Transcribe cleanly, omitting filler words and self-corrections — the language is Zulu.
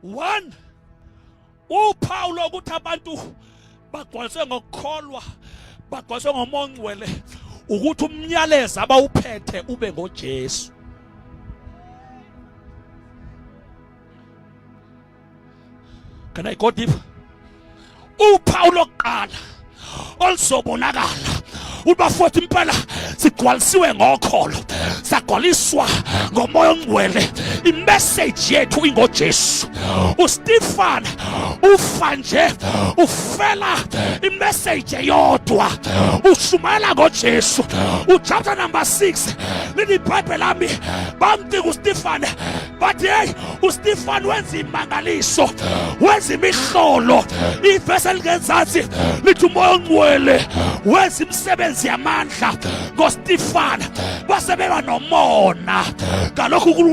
One, uphawu lokuthi abantu bagcwaliswe ngokukholwa, bagcwaliswe ngomoya ongcwele, ukuthi umnyalezo abawuphethe ube ngoJesu. Can I go deep? Uphawu lokuqala oluzobonakala ukuthi bafowethu impela sigcwalisiwe ngokholo, sagcwaliswa ngomoya ongcwele, imessage yethu ingoJesu. uStefan ufa nje, ufela imessage eyodwa, ushumayela ngoJesu. Uchapter number 6 lithi iBhayibheli lami, bamtika uStefan, bathi hey, uStefan wenza imangaliso, wenza imihlolo. Ivesi elingenzansi lithi umoya ongcwele wenza imisebenzi yamandla ngoStefan, base beba nomona ngalokhu.